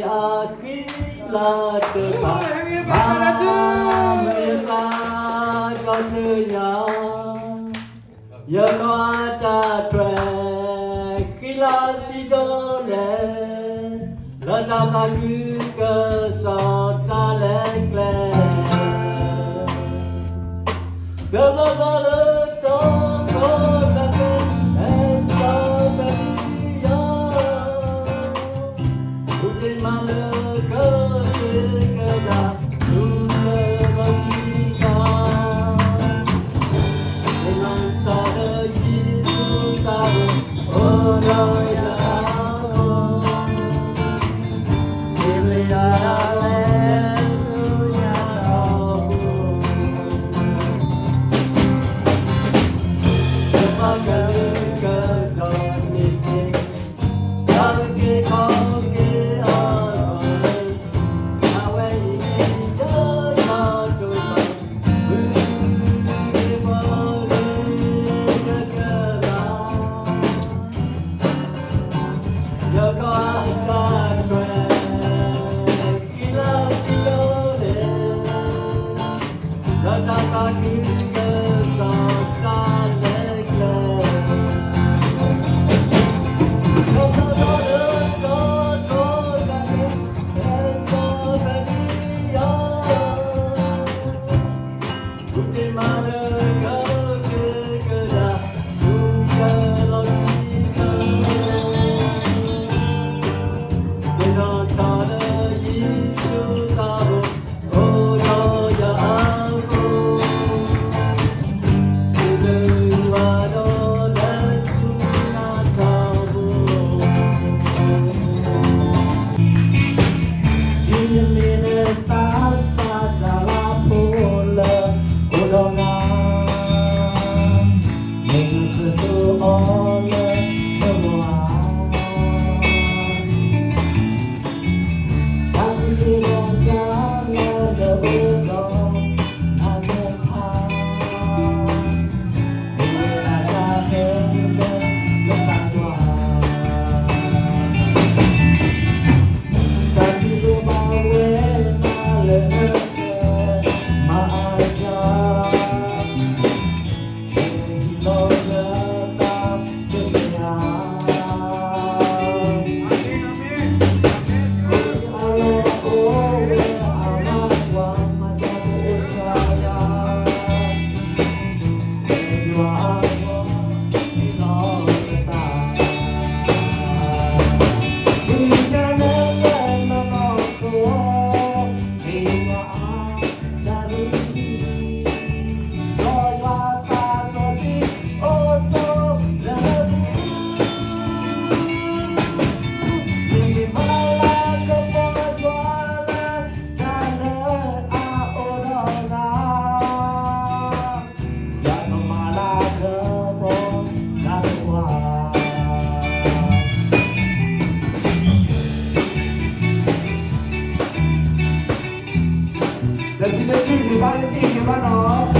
အဃံလၤတဖၣ် မၤမုာ်ယသးဒီးတနံၤညါ, ယကီၢ်အတၢ်ထွဲ ဃံလၤစံးဒိၣ်လဲၣ်, လၢတၢ်သးခုကစီၣ်တၢ်လဲၤကျဲ တဘျီဘျီလၢတၢ်ကီတၢ်ခဲ ဟဲစိာ်သးဒ်ယၤ, ဃုထံၣ်မးလၢကက့ၤကဒါ ဆူယလီၢ်ခံခါ, ယနီၢ်တၢ်လၢယ့ၣ်ၡူးတၢ်ဘိ အိၣ်ဒီးယၤ ယကီၢ်အတၢ်ထွဲ ဃံလၤစံးဒိၣ်လဲၣ်, လၢတၢ်သးခုကစီၣ်တၢ်လဲၤကျဲ ဒ်ယမ့ၢ်နသးစၢ်တၢ်လၤဖိလၢအိၣ်ဒီးနၤ, မ့ၢ်နကတိၤအီၤလၢနဂီၢ်ဧါ, တၢ်ကူၣ်သ့လီၤတၢ်လၢအအိၣ်ဒီးနၤတဖၣ် မ့ၢ်ဝဲဒၣ်တၢ်ဟဲလၢကစၢ်ယွၤ, စၢ်ဒုးလိၣ်ဘၣ်ဝဲနၤလၢနကမၤအါယၤ, ဟ့ၣ်လီၤလၢသးကမ့ၢ်ဧါ, ကိးအလီၢ်အိၣ်ဝဲအမၤကွၢ်မၤတၢ်အိၣ်ဆၢယၤ ယကမၤလၤကပီၤနၤတက့ၢ်. တဆံတဆံ ဂ့ၤဘၣ်တဆံ ဂ့ၤဘၣ်နီၤ.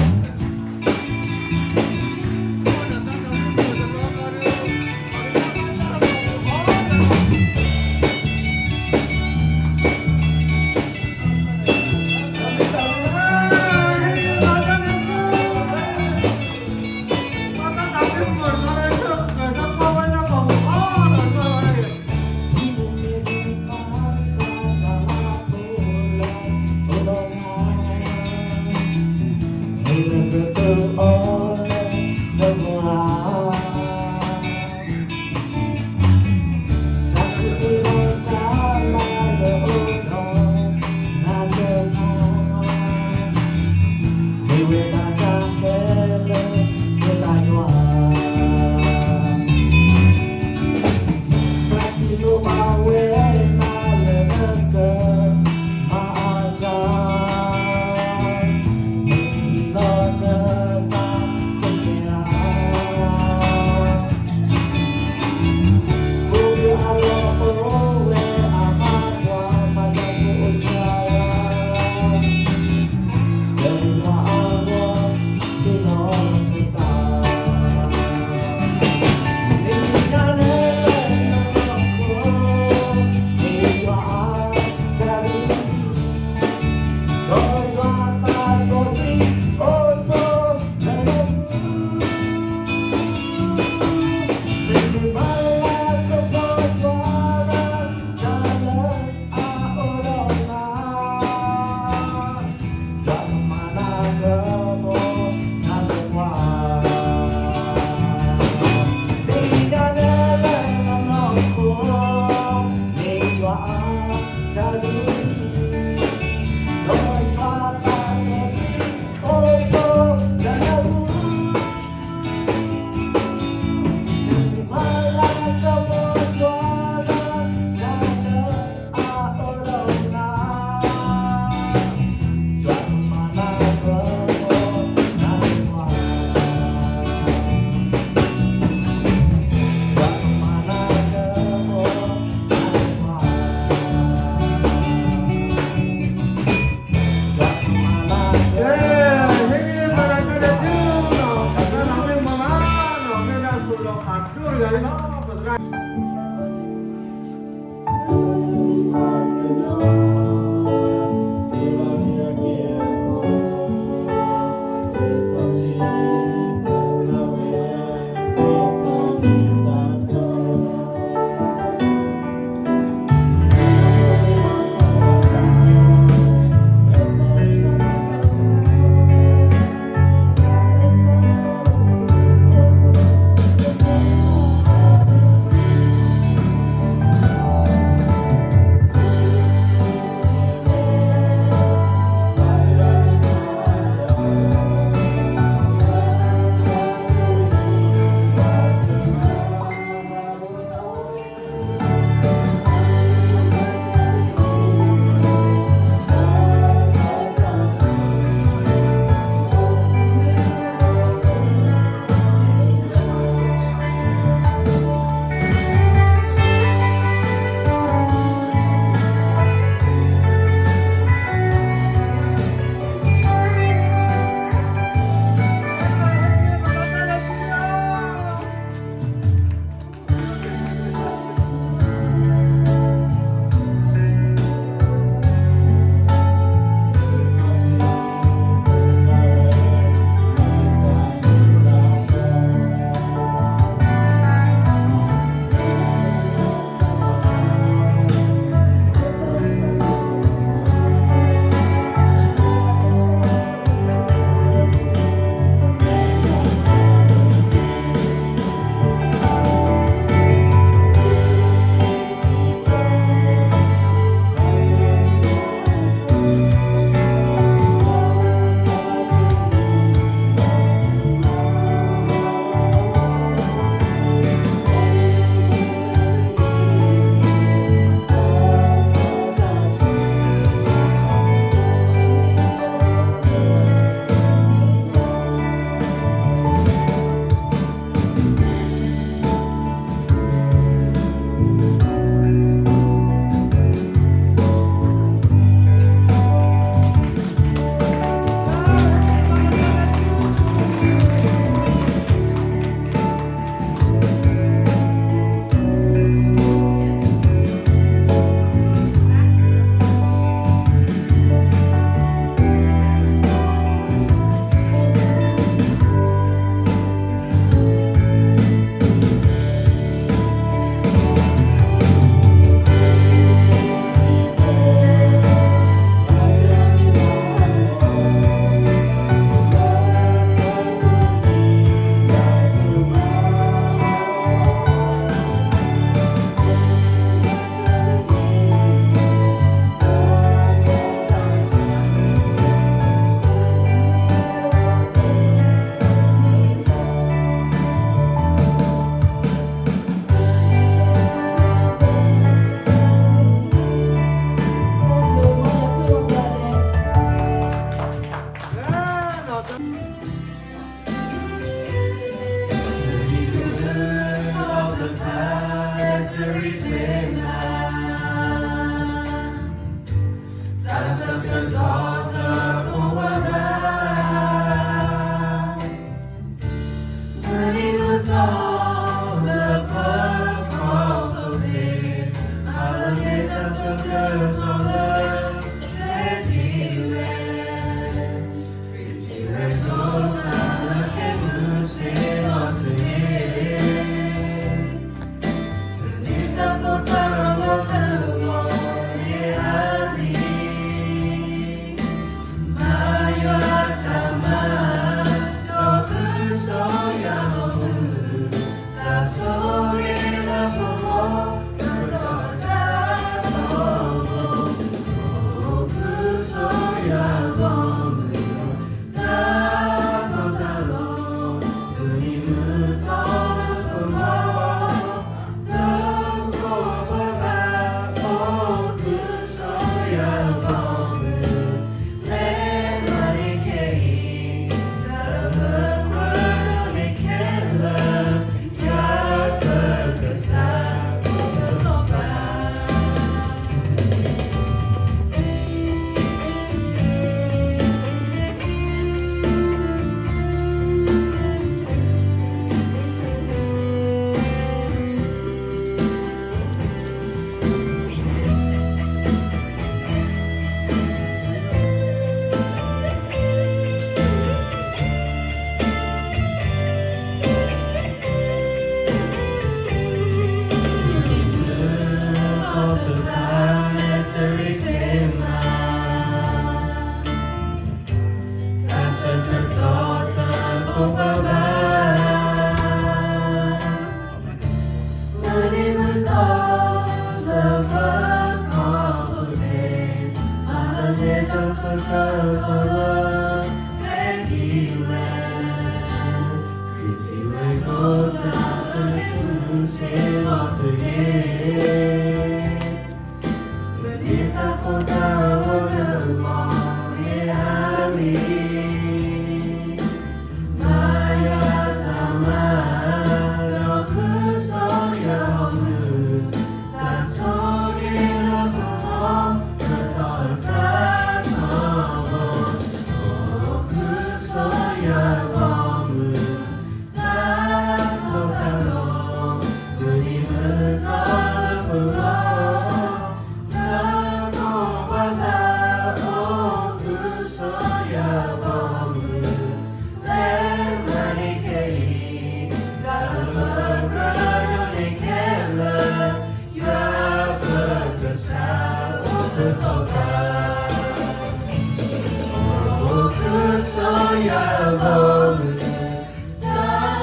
ယဂီၢ်မုၢ်, တၢ်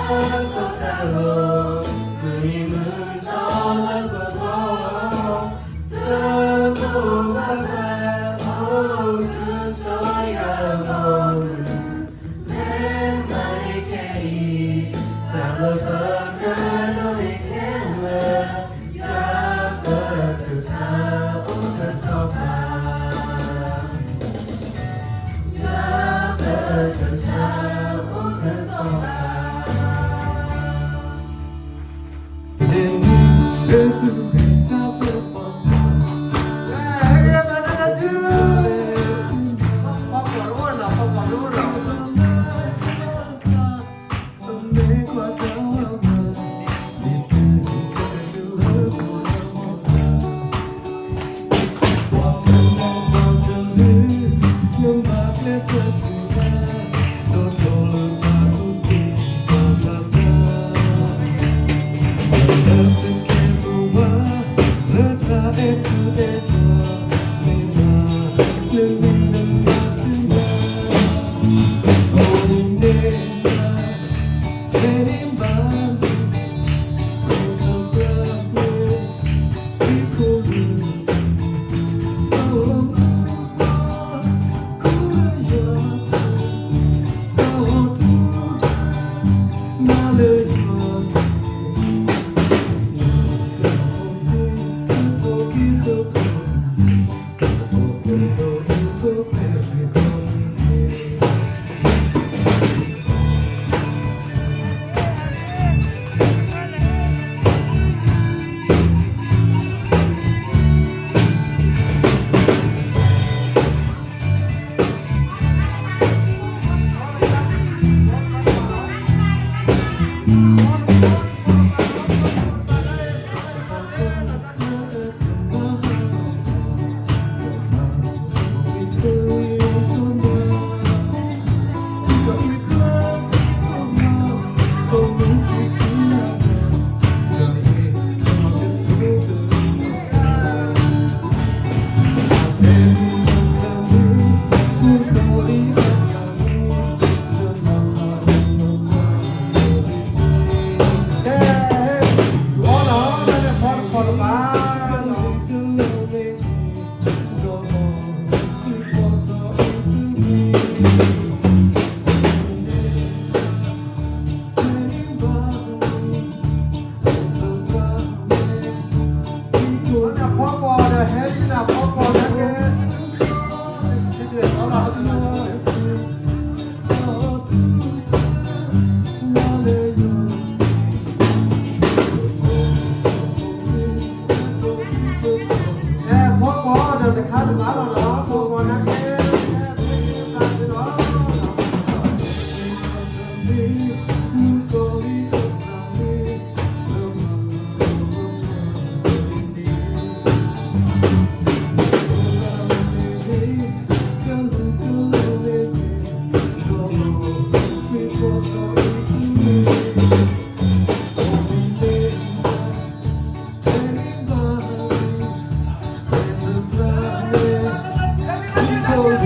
သိၣ်တၢ်လိၤ, မုၢ်နံၤမုၢ်သီလၢပဂီၢ်, တၢ်သိၣ်ဘၣ်ဘၣ်, အိၣ်ကစၢ်ယဂီၢ်မုၢ်, မ့ၢ်မၤန့ၢ်ခဲအံၤ, တၢ်လၢပကြၢးဒိးန့ၢ်ခဲလၢာ်, ယွၤပကစၢ်အိၣ်ကတီၢ်ဘၣ်. အဝဲသ့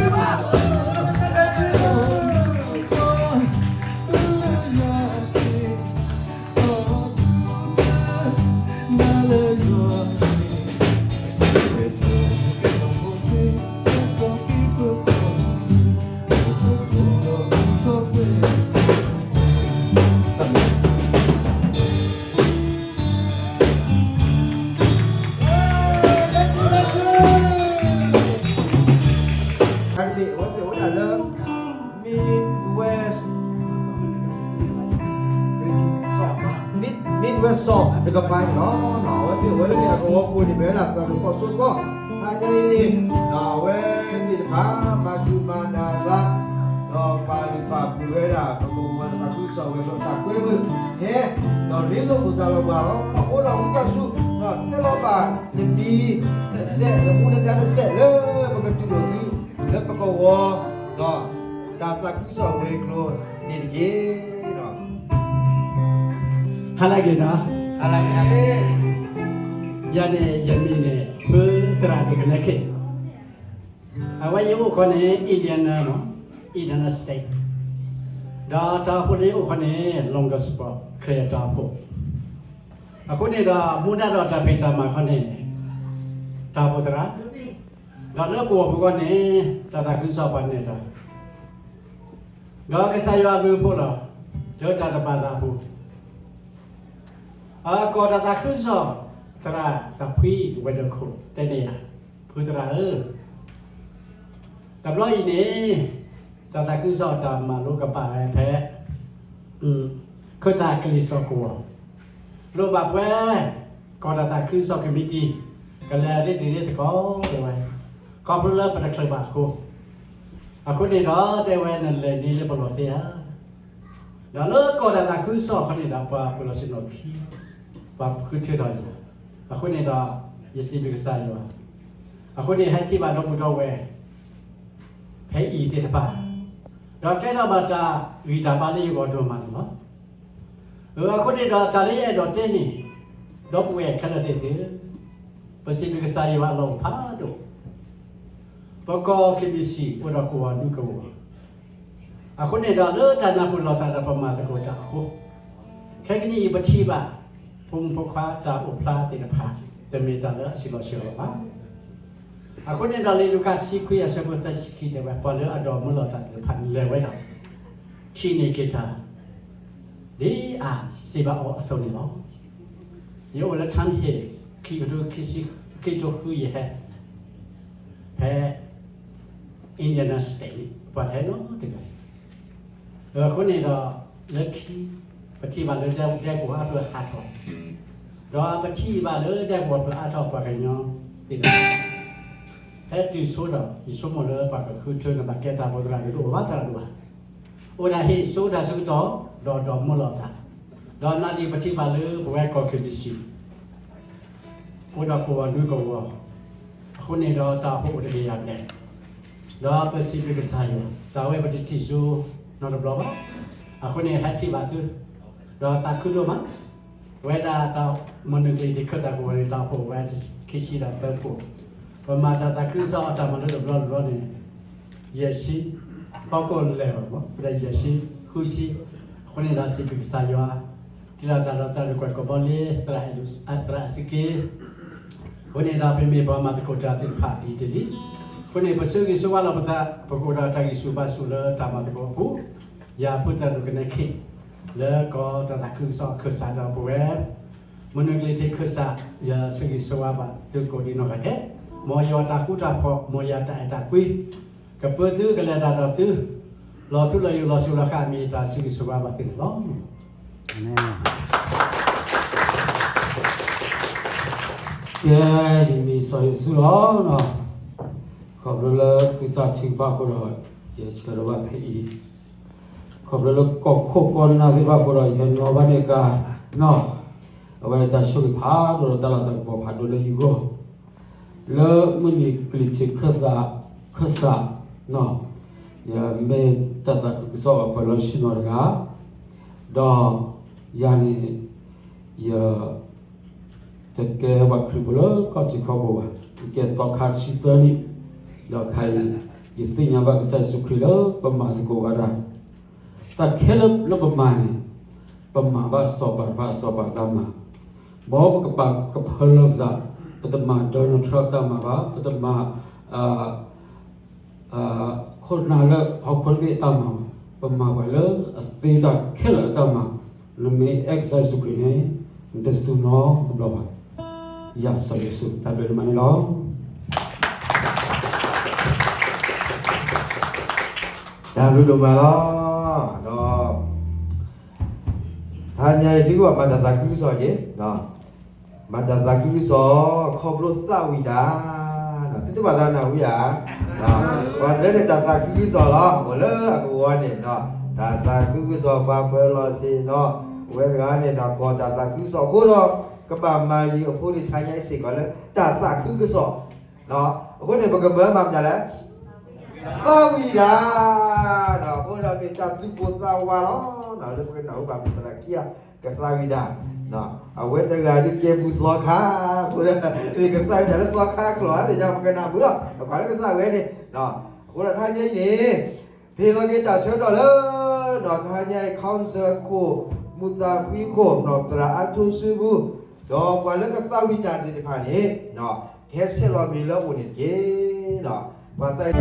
ၣ်အိၣ်ဒၣ်လၢ Midwest, Mid- Midwest Song တကပၤန့ၣ်လီၤ. အဝဲသ့ၣ်အိၣ်ဝဲလၢန့ၣ် အကဝီၤပူၤန့ၣ် မ့ၢ်ဝဲဒၣ်သးမုာ်ကီၢ်စိသီ ခါညါအံၤန့ၣ် အဝဲသ့ၣ်တဖၣ် မၤဒုးမၤဒါသး ဒီးပာ်လုၢ်ပာ်ပှ့ၤဝဲဒၣ် ပကဝီၤသးခုကစီၣ်ဝဲၤကျိၤတၢ်ကွဲမုာ် ဟဲ ဒီးရ့လိာ်မုာ်သးလီၤပှၤလီၤ. အဃိဒီးဝံသးစူၤ ဟဲလီၤဘၣ်နမံၤ နစဲး နမူနဒါတစဲးလၢပကတုၤဒိၣ်သု လၢပကဝီၤ ဒီးတၢ်သးခုကစီၣ်ဝဲၤကျိၤန့ၣ်တက့ၢ်. ဟါလၢအဂ့ၤနီၤ, ဟါလၢအဂ့ၤ, ယၤန့ၣ်ယမံၤန့ၣ် ဖုသရၣ်ဒိၣ်ကနဲခ့ၣ်, အဝဲယအိၣ်ခီန့ၣ် Indiana နီၤ, Indiana State. ဒီးတၢ်အိၣ်ဖှိၣ်လၢယအိၣ်ခီန့ၣ် Long Gospel ခရံာ်အတၢ်အိၣ်ဖှိၣ်, အဃိန့ၣ်ဒီး မူဒါဒီးတၢ်ဖံးတၢ်မၤခီန့ၣ် တၢ်အိၣ်ဖှိၣ်သရၣ်, ဒီးလၢကဝီၤပူၤခီန့ၣ် တၢ်သးခုကစီၣ်ပှၤနဲၣ်တၢ်, ဒီးကစၢ်ယွၤအဘျုးအဖှိၣ်လီၤ. လၢတၢ်တဘၣ်သးအပူၤ အကီၢ်တၢ်သးခုကစီၣ်သရၣ်သးဖှံဝဲၤဒၢးခိၣ်တဲန့ၢ်ယၤ, ဖုသရၣ်ဧၢ, တဘျီအံၤန့ၣ် တၢ်သးခုကစီၣ်တၢ်မၤလိကပာ်ဝဲဖဲ ခၢၣ်သးကလံၤစိးကဝီၤ, လိၣ်ဘၣ်ပှၤ ကီၢ်တၢ်သးခုကစီၣ်ကမံးတံာ် ကလဲၤရ့တံၤရ့သကိးတဲဝဲ, ခီဖျိလၢပတချုးဘၣ်အဃိ, အဃိန့ၣ်ဒီးတဲဝဲ နလဲၤန့ၢ်လၢပလီၢ်သ့ဧါ. ဒီးလၢကီၢ်တၢ်သးခုကစီၣ်ခီန့ၣ်ဒီး ပှၤပၢၤလီၢ်ဆ့ၣ်နီၤခံ, ပှၤဃုထၢထီၣ်ယၤ, အဃိန့ၣ်ဒီး ယစံးဘျုးကစၢ်ယွၤ, အဃိန့ၣ် ဟဲထံၣ်ဘၣ်ဒီပုၢ်ဒီဝဲၢ် ဖဲအံၤသ့ၣ်တဖၣ်, ဒီးကဲထီၣ်ဘၣ်တၢ်ဂံၢ်တၢ်ဘါလၢယဂီၢ်ဒိၣ်မးန့ၣ်လီၤ. အဃိန့ၣ်ဒီး တၢ်လၢယအဲၣ်ဒိးတဲန့ၣ်, ဒီပုၢ်ဝဲၢ်ခဲလၢာ်သ့ၣ်ဧၢ, ပစံးဘျုးကစၢ်ယွၤအလီၢ်အိၣ်ဖးဒိၣ်, ပကီၢ် ခ့ၣ်ဘံၣ်စံၣ် အိၣ်ဒီးကဝီၤဒူကဝီၤ, အဃိန့ၣ်ဒီး လၢတၢ်နၢ်ပၢၢ်လီၤသးဒီးပမၤသကိးတၢ်အဃိ, ခဲကနံၣ်အံၤပထံၣ်ဘၣ် ဖိမုၣ်ဖိခွါတၢ်အိၣ်ဖျါသ့ၣ်တဖၣ် တမ့ၢ်တၢ်လၢအဆံးလီၤစှၤလီၤဘၣ်. အဃိန့ၣ်ဒီး လံာ်လူၤကၣ်တဆံခွံအဆၢဖိသၢဆံခံတဲဝဲ ပှၤလၢအဒိးမၢလီၤသးသ့ၣ်တဖၣ်န့ၣ် လဲၤဝဲဒၣ် ထံၣ်န့ၢ်က့ၤတၢ် ဒ်အစံးဘၣ်အီၤအသိးန့ၣ်လီၤ. ယအိၣ်လၢ Thunhead ခံကထိခံဆံ, ခံကထိဃုယဟဲ ဖဲ Indiana State န့ၣ် ပှၤတဟဲနီတဂၤ, အဃိန့ၣ်ဒီး လၢခံ ပထံၣ်ဘၣ်လၢဒဲကဝီၤအါဖျၢၣ်ဟးထီၣ်, ဒီးပထံၣ်ဘၣ်လၢဒဲကဝီၤဖျၢၣ်အါထီၣ်ပှၤကညီသ့ၣ်တဖၣ် ဟဲတုၤဆိဒီး ယဆိကမိၣ်လၢပှၤကဃုထၢန့ၣ် ဘၣ်ကဲတၢ်အိၣ်ဖှိၣ်သရၣ်ဒိၣ် တအိၣ်ဘၣ်သရၣ်ဒိၣ်ဘၣ်, အိၣ်ဒၣ်ဟ့ၣ်ဆိတၢ်ဆၢကတီၢ် ဒီးဒိးမၢလီၤသး, ဒီးနၤလံပထံၣ်ဘၣ်လၢပဝဲကီၢ် ခ့ၣ်ဘံၣ်စံၣ် အိၣ်ဒီးကဝီၤဒူကဝီၤ, အဃိန့ၣ်ဒီး တၢ်အိၣ်ဖှိၣ်အိၣ်တကယၤဒဲး, ဒီးပစံးဘျုးကစၢ်ယွၤ တၢ်ဝဲပတထံၣ်စိနီတဘျီဘၣ်, အဃိန့ၣ် ဟဲထံၣ်ဘၣ်သု, ဒီးသးခုဒိၣ်မး, ပဝဲဒၣ်တၢ်မုၢ်နုာ်ကလံၤထံးခၢၣ်သးကဝီၤန့ၣ် တၢ်အိၣ်ဖှိၣ်ဝဲခံဆံဒီးသၢခိၣ်, ပမၤတၢ်သးခုကစီၣ်အတၢ်မၤလိတဘျီတဘျီန့ၣ် ယဲၢ်ဆံ, ဟီၣ်ခိၣ်လဲၤဘၣ်မး ပတယဲၢ်ဆံဃုဆံ, အဃိန့ၣ်ဒီးစံးဘျုးကစၢ်ယွၤ, တ့လီၤသးဒီးသရၣ်ဒိၣ်ကွဲးကိာ်ဘီလ့ သရၣ်အဲၣ်ဒိး သရၣ်အစူၢ်က့ၤ အဃိန့ၣ်ဒီး ပမ့ၢ်ပှၤမၤသကိးတၢ်သ့ၣ်တဖၣ်အံၤတလံ, အဃိန့ၣ် ပဆၢဂ့ၤဆၢဝါလီၤပသး ပကအိၣ်ဒီးတၢ်ဂံၢ်ဆူၣ်ဘါဆူၣ်လၢတၢ်မၤသကိးအပူၤ, ယၤဖုသရၣ်ဒိၣ်ကနဲခ့ၣ် လၢကီၢ်တၢ်သးခုကစီၣ်အခၢၣ်စးဒီးပဝဲ မုၢ်နုာ်ကလံၤထံးခၢၣ်စး ယဆၢဂ့ၤဆၢဝါဘၣ်သုကိးဒံနီၢ်ဂၤဒဲး, မ်ယွၤတၢ်ဃူတၢ်ဖိး မ်ယွၤတၢ်အဲၣ်တၢ်ကွံ ကပၢသုကလဲၤတၢ်ဒီးသု လီၤထူလီၤယိာ်လီၤစိၤလီၤဃာ်အမ့ၢ်တၢ်ဆၢဂ့ၤဆၢဝါဘၣ်သုန့ၣ်လီၤ. ကဲ, ယမ့ၢ်စီၤယိၤၡူလီၤ. ခီဖျိလၢသုတၢ်ထုကဖၣ်အဃိဒီး ယဆၢထၢၣ်ဘၣ်ဖဲအံၤ, ခီဖျိလၢကီၢ်ခိၣ်ကီၢ်နၢ်သ့ၣ်တဖၣ်အဃိဒီး ယဟဲနီၤဘၣ်န့ၣ်ကါ, အဝဲတၢ်ဆိၣ်ဂ့ၤဖးဒိၣ်ဒီးတၢ်လၤတၢ်ကပီၤဖးဒိၣ်လၢယဂီၢ် လၢမုၢ်နံၤကလံၤထံးခၢၣ်သး ခၢၣ်စး, ယမ့ၢ်တၢ်သးခုကစီၣ်အပှၤလီၢ်ဆ့ၣ်နီၤတဂၤ, ဒီးယၤန့ၣ် ယတကဲပှၤခရံာ်ဖိလၢကီၢ်ထံးကီၢ်ဘိဘၣ်, ယကဲသီခါတဆံသၢနံၣ်, ဒီးခါအံၤ ယသ့ၣ်ညါဘၣ်ကစၢ်ယ့ၣ်ၡူးခရံာ်လၢပမၤသကိးဘၣ်တၢ် တၢ်ခဲလၢာ်လၢပမၤန့ၣ်, ပမၤဘၣ်စီၤပၤတဖၣ်အစီၤပၤတၢ်မၤ, မ်ပကပာ်ကဖၢလၢပသး, ပတမၤ Donald Trump တၢ်မၤဘၣ်, ပတမၤ ခိၣ်နၢ်လၢဟီၣ်ခိၣ်တဘ့ၣ်အတၢ်မၤဘၣ်, ပမၤပှၤလၢအသ့တၢ်ခဲလၢာ်အတၢ်မၤ, နမ့ၢ်အဲၣ်ကစၢ်ယ့ၣ်ၡူးခရံာ်န့ၣ် နတစူၢ်နီတဘျီဘၣ်. ယၤစီၤယိၤၡူ တၢ်ဘျုးဒိၣ်မးန့ၣ်လီၤ. တၢ်ဘျုးဒိၣ်မးလီၤ. ဒီး တဟါညါအံၤ သုကဘၣ်မၤတၢ်သးခုကစီၣ်က့ၤ, မၤတၢ်သးခုကစီၣ် ခီဖျိသးဝံၣ်တၢ်, သုတဘၣ်သးနၢ်ဟူဧါ. ပှၤတရၢန့ၣ် တၢ်သးခုကစီၣ်လီၤ. အိၣ်လၢအကဝီၤန့ၣ် တၢ်သးခုကစီၣ် ပှၤပၢၤလီၢ်ဆ့ၣ်နီၤ, အဝဲတဂၤန့ၣ် ကီၢ်တၢ်သးခုကစီၣ်အဃိဒီး ကဘၣ်မၤယံၤအဖိန့ၣ် တဟါညါအံၤစ့ၢ်ကီးလၢတၢ်သးခုကစီၣ် အဃိန့ၣ် ပကမၢမၤမနုၤလဲၣ်, သးဝံၣ်တၢ်, အဃိဒီးမ့ၢ်တၢ်သူၣ်ပိၢ်သးဝးလီၤ. လၢပကနၢ်ဟူဘၣ်မုၢ်သရၣ်ခံဂၤ ကသးဝံၣ်တၢ်, အဝဲတဂၤဒုးကဲဘူးသီခါ, အဃိဒီး ကသးဝံၣ်တၢ်လၢသီခါကျိာ်ဧါ, ပကနၢ်မုာ်လီၤ. ပကွၢ်လၢကသးဝံၣ်န့ၣ်, အဃိဒီးတဟါညါအံၤန့ၣ် ပဟ့ၣ်လီၤက့ၤတၢ်ဆၢကတီၢ်လၢ ဒီးတဟါညါအံၤ ခီစၢၢ်ခိၣ် မူသးဖှံခိၣ် ဒီးသရၣ်အါထူစူဘူ ဒီးပှၤလၢကသးဝံၣ်တၢ်သ့ၣ်တဖၣ်န့ၣ် ကဟဲဆဲးလီၤမ့ၤလၢအအိၣ်န့ၣ်တက့ၢ်လီၤ. ပှၤသး က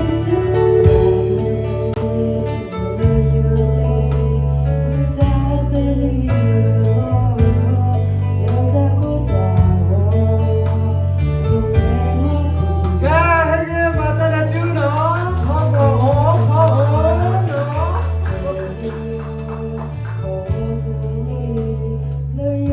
ဲ ဟဲက့ၤမၤတၢ်တၢ်တုၤနီၤ, ဟီၣ်ကဝီၤဟီၣ် ဟီၣ်ကဝီၤနီၤ. ဘၣ်ဝဲ အ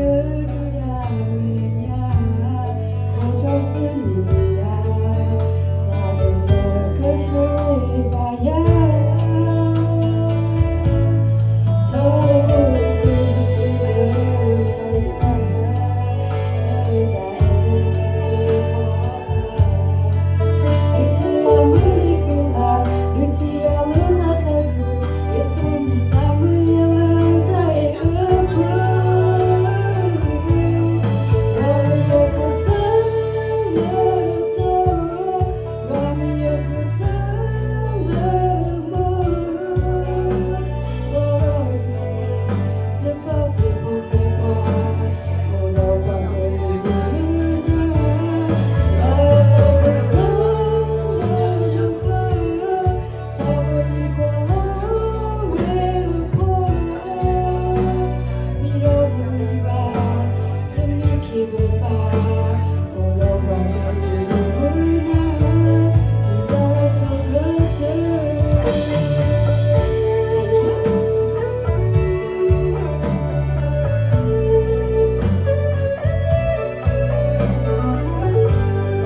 ဖိကံအိၣ်ခးကကီၤလီၤ အဖ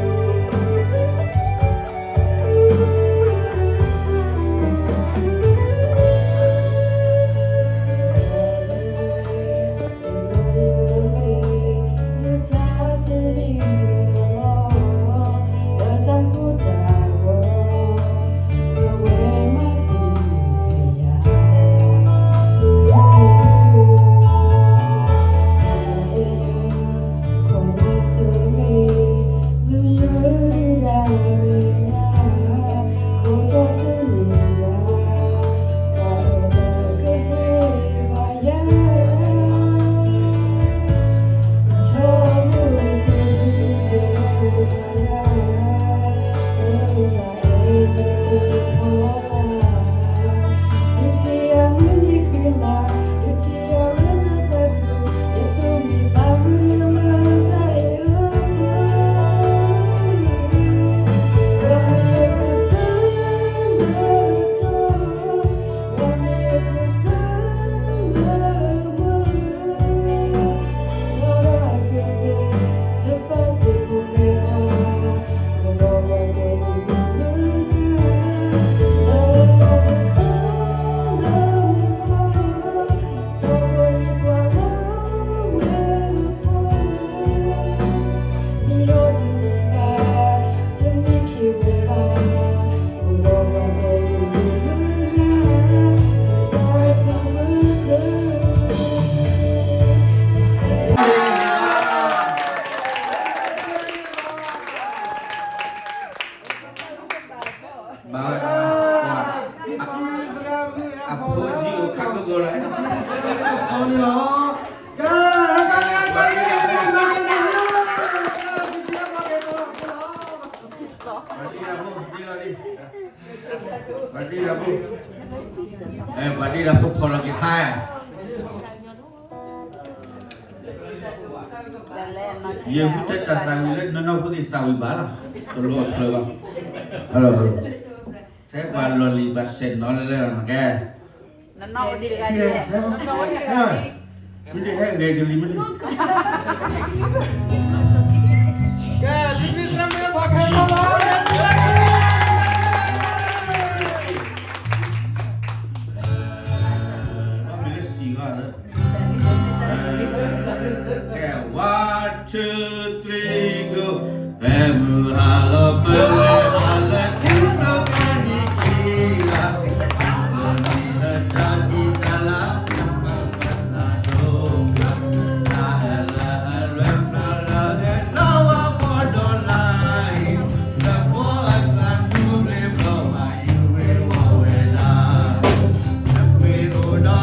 ိန့ၣ်လီၤ. ပှၤဒ့တၢ်ဖိ ဒ့လီၤလံ ပှၤဒ့တၢ်ဖိ ပှၤဒ့တၢ်ဖိဖီၣ်လီၤက့ၤခါ ယဃုထၢတၢ်သးဝံၣ်လၢနီၢ်နီၢ်ဖိသ့ၣ်သးဝံၣ်ဘၣ်လီၤ. တလိၣ်အဖျၢၣ်ဘၣ်. ထဲပှၤလီၢ်လံၤဘၣ်ဆဲးနီၤလၢလၢလီၤနကဲ မ့ၢ်တဟဲဂဲၤကလံၤမ့ၢ် ကဲ ဘၣ်မ့ၢ်လၢစံးဂီၢ်လၢ ကဲ one, two, three, go. ဖဲမုၢ်ဟါလီၤပှဲၤဝဲအလၢထူနီၢ်ကနံၤခံဂၤ လၢဝဲပီၢ်ဒီးလၢအံၤ လၢပီၢ်အကျါထူဘျ့ဘီဝါ ယုၢ်ဝဲဝီဝဲလၢ နမ့ၢ်အိၣ်ဒီး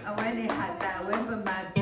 အဝဲန့ၣ်ဟးသးဝဲပမၤ